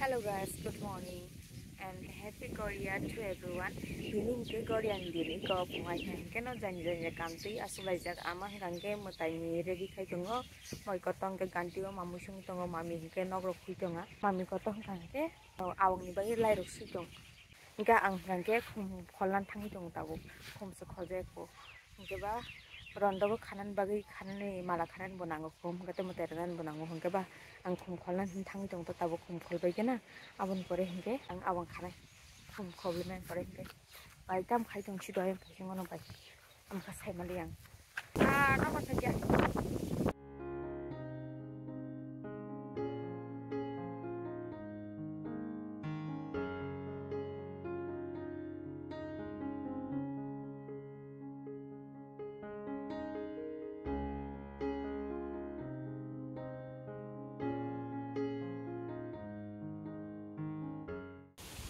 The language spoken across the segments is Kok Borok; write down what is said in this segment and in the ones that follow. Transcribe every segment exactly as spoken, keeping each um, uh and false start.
Hello guys, good morning and happy Goria to everyone. Tini hwnkhe Goria ni din, iko phunai khe hwnkhe no jani jani kamtwi aswk laijak, ama hwnkhe mwtaini ready khai tongo. Moi kotor hwnkhe ganti o mamui song tongo, mami hwnkhe nok rok khui tongo. Mami kotor hwnkha hwnkhe awang ni bagwi lai rok sui tongo. Hwnkhe ang hwnkha hwnkhe khum kholna thangwi tongo tabuk, khum se kholjak kho. Hwnkhe ba rondogo khanani bagwi khanani mala khanani bo nango khum, hwnkhe tei mwtai rwnani bo nango, hwnkhe ba ang khum kholna thangwi tongo tabuk, khum kholbai khe na aboni pore hwnkhe ang abang khanai khum kholmani pore hwnkhe bai tam khai tong si doi ang khai se mano bai. Ang kha sai mali ang. Ah, no, no, no.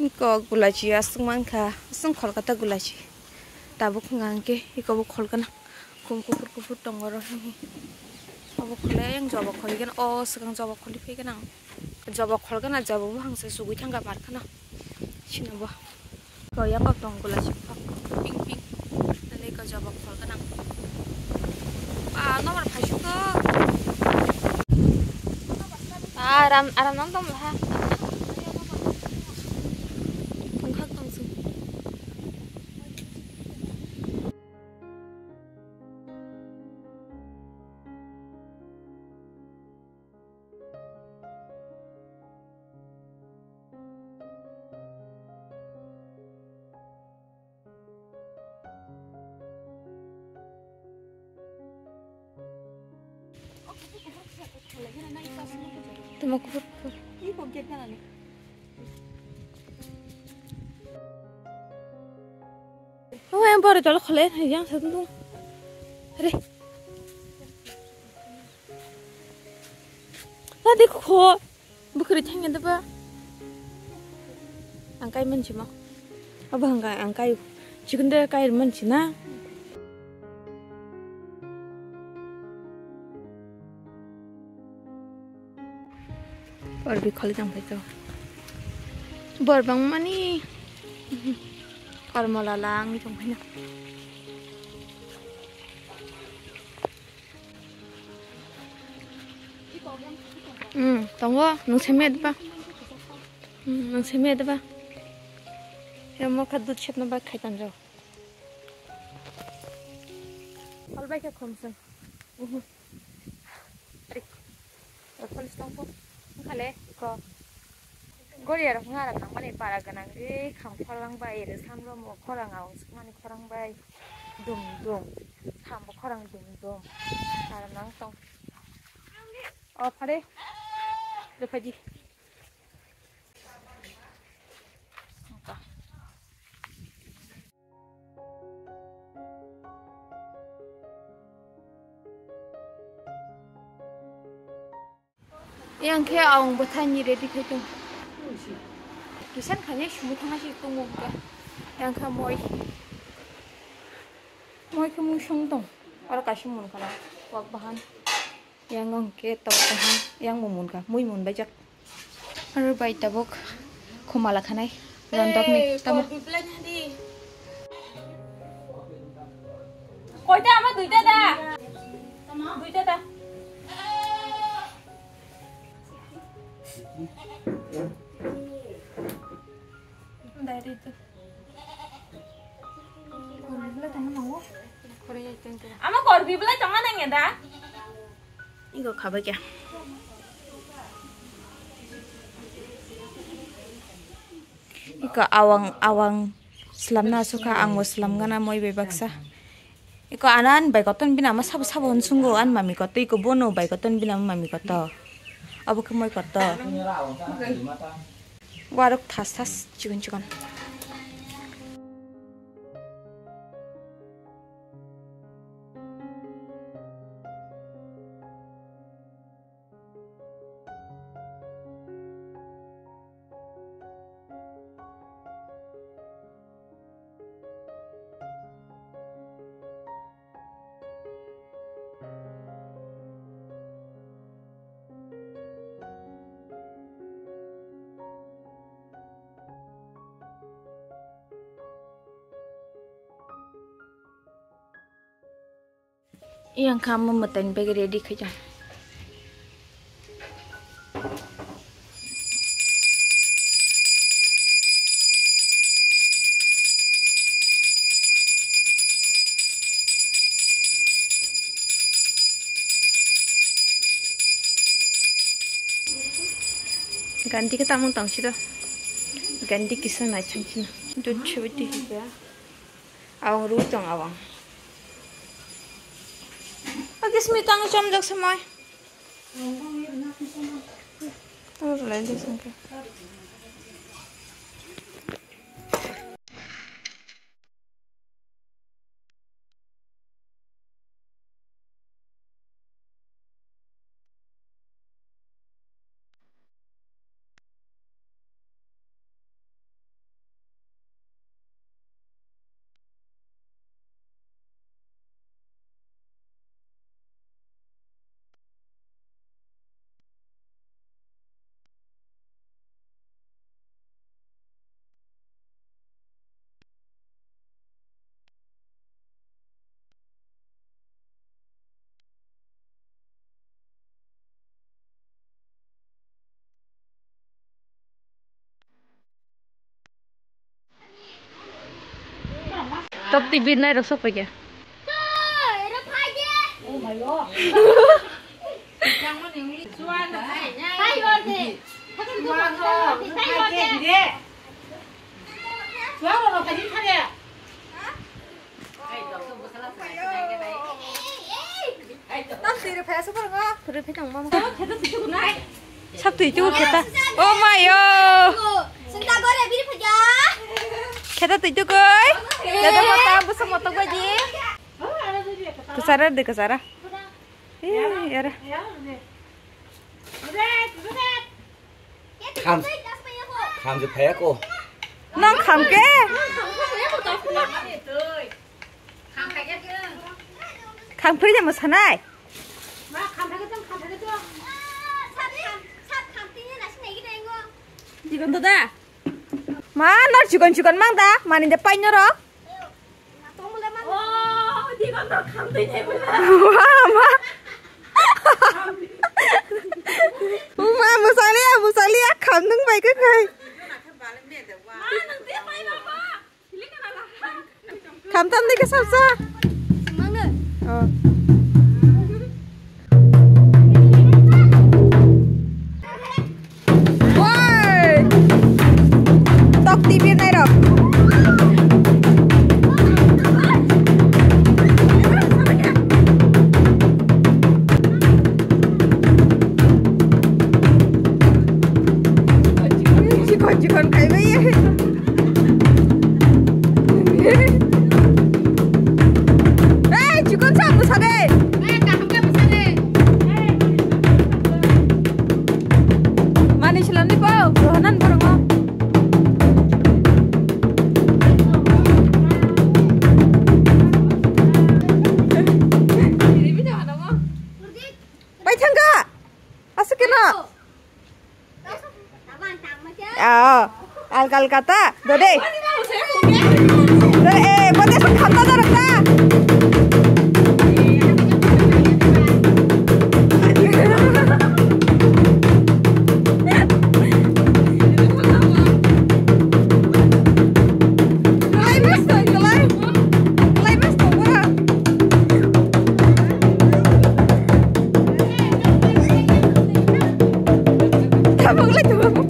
Iko gulachi aswk mankha, aswk kholkata gulachi. Tabuk hwnka hwnkhe iko bo kholkana. Khum kuphur kuphur tongo oro. Obo khole ayang joba kholi gana, o swkang joba kholi phai gana. Joba kholkana, joba buphang se sugui thangkha markhana. Sino bo. Ko yang kok tong gulachi kok pink pink. Nale ko joba kholkana. Ah, nomor phai suk to. Ah, aram, aram nang tong ha. Tongkhak tong sung. Tamo kuphur kuphur. Oh, yang baru jalan kalian, yang satu tuh. Re. Tadi kok. Bukhuri thangya daba. Ang kai manchima. Abo hangka ang kai. Chikon de kai manchina. Bor bi kholi tang phai to. Bor bang mani. Kormola lang ni tong phai na. Hmm, tongo, nung seme deba. Hmm, nung seme deba. Ya mo kha dud sepna ba khai tanjo. Hol bai khe khumsung. Uhu. Ari. Police tongkho. Khale ko. Goriya rok wngya rok nangmani para gwnang ri kham khorang bai ri samro mo khorang aung sukmani khorang bai dum dum sambo khorang dum dum para nang tong o phare rwphaidi. Yang khe ang bwthai ni ready khai tong. Kisan khainai sumui thangna si tongo hwnkhe. Yang khe moi. Moi khe mui song tong. Oro kaisa mun khana. Wak bahan. Yang hwnkhe tok bahan. Yang bo mun kha. Mui mun bai jak. Aro bai tabuk khumala khanai. Rondok ni tamo. Koita ama duita da. Duita da. Dai duita. Ama korbi belai tongna nangya da? Iko khabai kya? Iko awang awang slamna asukha, ang bo slamgana moi bai baksa. Iko anan bai koton bini ama sabo sabo hwn sungo, an mami koto iko bono bai koton bini ama mami koto. Abo khe moi koto. Warok thas thas chikon chikon. Yang kha mo mwtai ni bagwi ready khaijak. Gandhi khe tamung tang siro. Gandhi kisa nai chang sino. Dut chhubi twi hiya. Awang rw tong awang. Oke, Smita, ang chom jak samai. Tang rw lai jak sangka. Top T V nai rok sok paikha. Tam twi rw phai aswk phwrwngo. Phwrwi phai tong mama. Sab twi tu kheta. Oh my oh. Kheta twi tu koi. Dada mata busa motok baji. Kwchara de kwchara. Eh, yara. Kham, kham je phaya ko. Nang kham ke? Kham phri je mwsanai. Chikon to da. Ma, nor chikon chikon mang da, mani de pai norok. Wah, ma. Uma, musaliya, musaliya, khamnung bai khe khai. Khamtam ni khe sabsa. Oh. Woi! Tok T V nai rok. Chikon chikon khai bai. Ei, chikon sa mwsa de. Mani silamni po, rohanan borong o. Pai thangka. Aswk keno. Ah, alka alka ta. Dode. Dode, eh, bote sa khamta dorok ta. Kalai mas to, kalai. Kalai mas to, pura. Tabuk lai tabuk.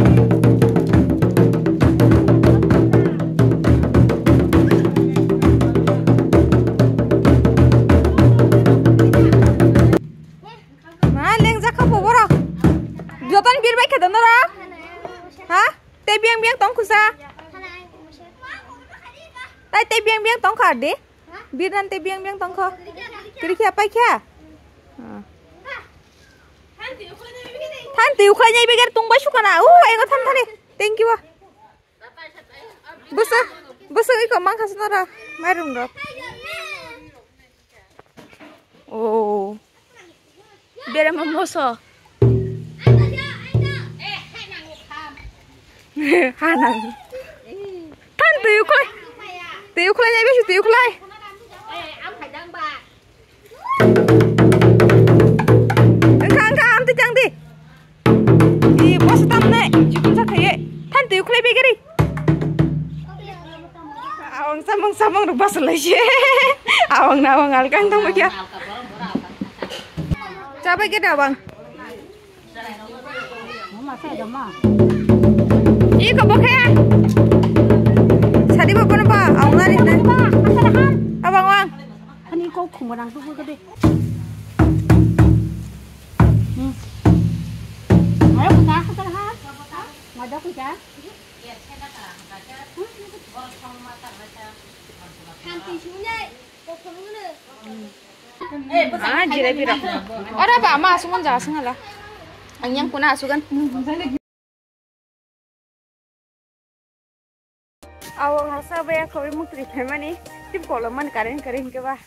Ma lengjak kha bo borok. Jotono birbai khe dono ro. Ha? Tei biyang biyang tong khusa. Tai tei biyang biyang tong kha de. Birnan tei biyang biyang tongkho. Kiri khe apai khe. Than twi ukhlai nai beger tong bai sukana. U, ego than thani. Thank you. Bwswk, bwswk iko mankha swnara. Mairum rok. Oh. Berema moso. Hanang. Than twi ukhlai. Twi ukhlai nai bisi twi ukhlai. Wngkha, wngkha, amtwi chang di. I bosa tamne, chikon sa khaye. Than twi ukhlai begeri. Awang samang samang ruk basa lai se. Awang na awang alkang tong kya. Chabai ke dawang. Iko bokhe. Sadi bo bono ba, awang lari na. Abang wang. Ani kau khumbarang tu kau de. Hmm. Ayo, kita, kita, ha? Ngajak kita. Ah, jirai pira. Ora ba, ma asugan ja sengala. Ang yang kuna asugan. Awang asa baya khawi mukri phaimani, tip kolom man karen karen ke ba.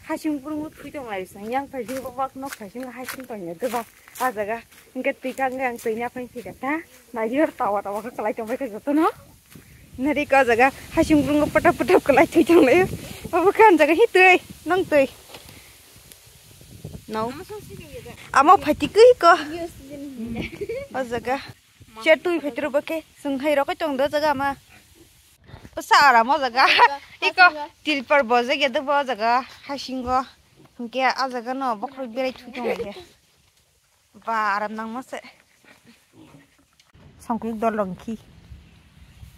Hasing burung thui tong lai sang yang phai jing bak nok phai jing hasing tong ya de ba. A jaga hingke twi kang ang twi nya phai thika ta. Nai jor tawa tawa kha kalai tong bai kha joto no. Nari ka jaga hasing burung patap patap kalai thui tong lai. Abo khan jaga hi twi nang twi. No. Amo phai tikwi ko. O jaga. Cher twi phaitro bo khe, chwng hai rokoi tong do jaga ma. O sa ara mo jaga. Iko tilpar bo jaga de bo jaga, hasingo. Hingke a jaga no bokhorok berai thui tong lai. Ba aram nang ma se. Songkluk dol rong khi.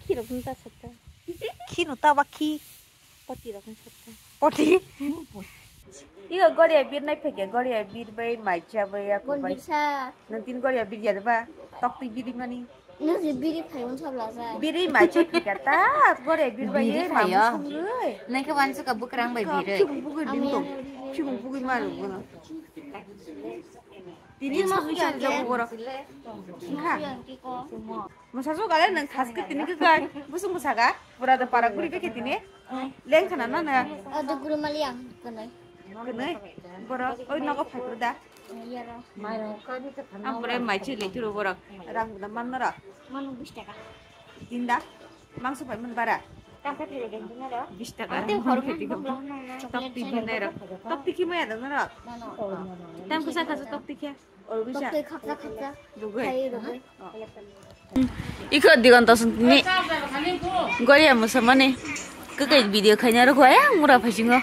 Khi rok nta sakta. Khi no ta ba khi. Poti rok nta sakta. Poti. Iyo goria bir nai phege, goria bir bai mai cha bai ya ko bai. Nang tin goria bir ya ba. Tok twi biri mani. Nang si biri phai un sabla sa. Biri mai cha phege ta goria bir bai ye ma sungui. Nang ke wan suka bukrang bai biri. Chibung bugui bim to. Chibung bugui maru gono. Tini ma sungui sa jago borok. Kha. Masa so gale nang khas ke tini ke gai. Busung masa ga. Pura da para guri ke tini. Leng khana na na. Ado guru mali ang kenai. Kenai. Borok oi nogo phai pura da. Yara. Ang pura mai chi le turu borok. Rang da man nara. Manu bis taka. Tinda. Mangso pai man bara. Tangka thele den dina ro. Bis taka. Ate hor kheti ko. Tok ti dinai ro. Tok ti ki maya da nara. Mano. Tam kusa kasa tok ti kya. Tok ti khapsa khapsa. Bugai. Khai bugai. Iko digon to sung ni. Goria musamani. Kekai video khaina ro goya mura phasingo.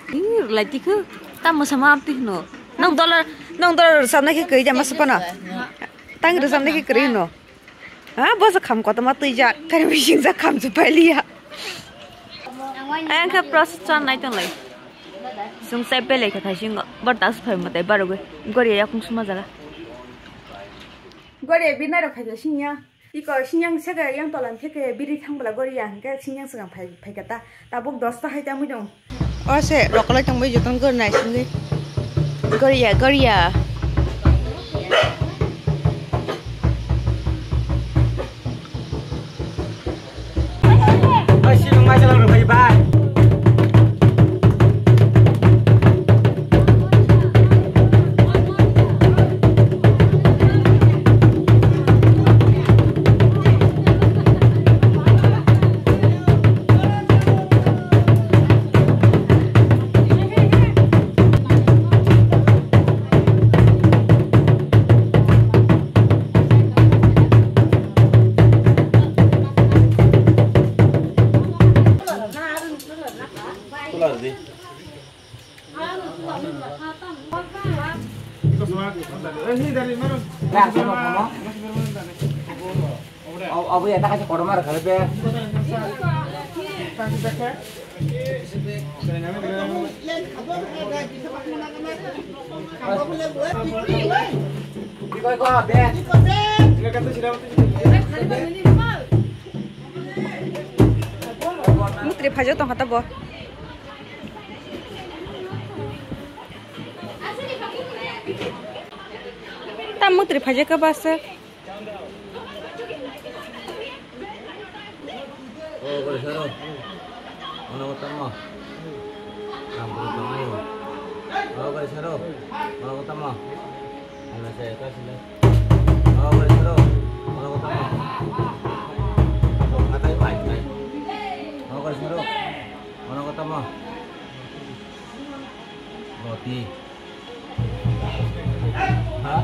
Ih, lai tikhu. Tam musama apti no. Nong dollar, nong dollar samna ke kai jama sapana. Tang ro samna ke kri no. Ha, bosa kham kotorma twijak, kari bising jak kham chu pailiya. Ang khe process chan nai tonglai. Sung sai belai khe thai singo, bor das phai mwtai barogwi. Goria yakung suma jaga. Goria binai rok phai singya. Iko singyang sege yang tolan theke biri thang bela goria hingke singyang sega phai phai kata. Tabuk dosta hai tamui dong. O se rokolai tongbai joton gor nai singwi. Goria, goria. Oi, si nung mai jalan rok bai bai. Abo ya, tak aja kotor marah kalau be. Di koi ko be. Mutri phajo tong kha ta bo. Ta mutri phajo ka basa. O, gori saro. Ono ko tamo. Kampung tamo. O, gori saro. Ono ko tamo. Ano se ka sila. O, gori saro. Ono ko tamo. Ngatai mai mai. O, gori saro. Ono ko tamo. Moti. Ha?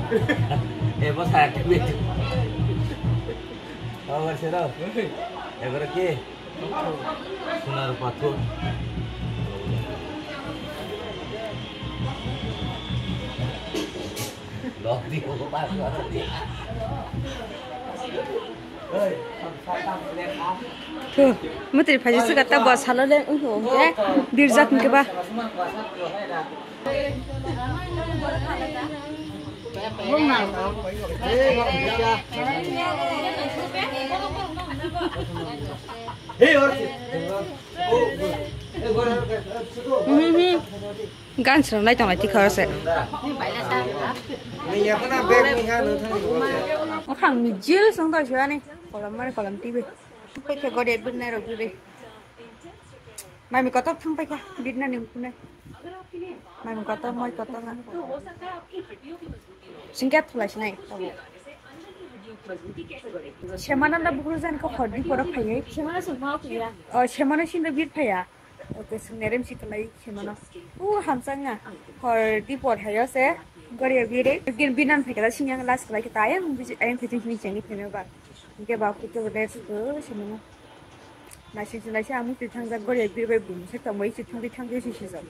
Ebo sa activate. Abar sero. Egoro ki? Sonar pathor. Lok di ko pas. Thu, mutri phaji suka ta bus halo le, uhu, ke, birjak hingke ba. Mhm, mhm. Gan swnamnai tonglai tikha oro se. Okhang mijil song tong siyani. Kolam mani kolam tibi. Paikha gode birnai rok bibi. Mami kotor thang paikha birnani hukune. Mami kotor moi kotor na. Singkat thulai sinai. Semana na bukru jan ko khordi poro phaiye. Semana sumha kiya. O semana sinda bir phaiya. Oke, sung nerem si tulai khemano. U hamsang na. Hor di por hayo se. Gori abire. Gin binan phekada sinyang las kulai kita ayang biji ayang kecing sini cengni pheme ba. Hingke ba kutu berde suku khemano. Nasi julai se amu tithang jak gori abire bai bum se tomoi tithang tithang si si jok.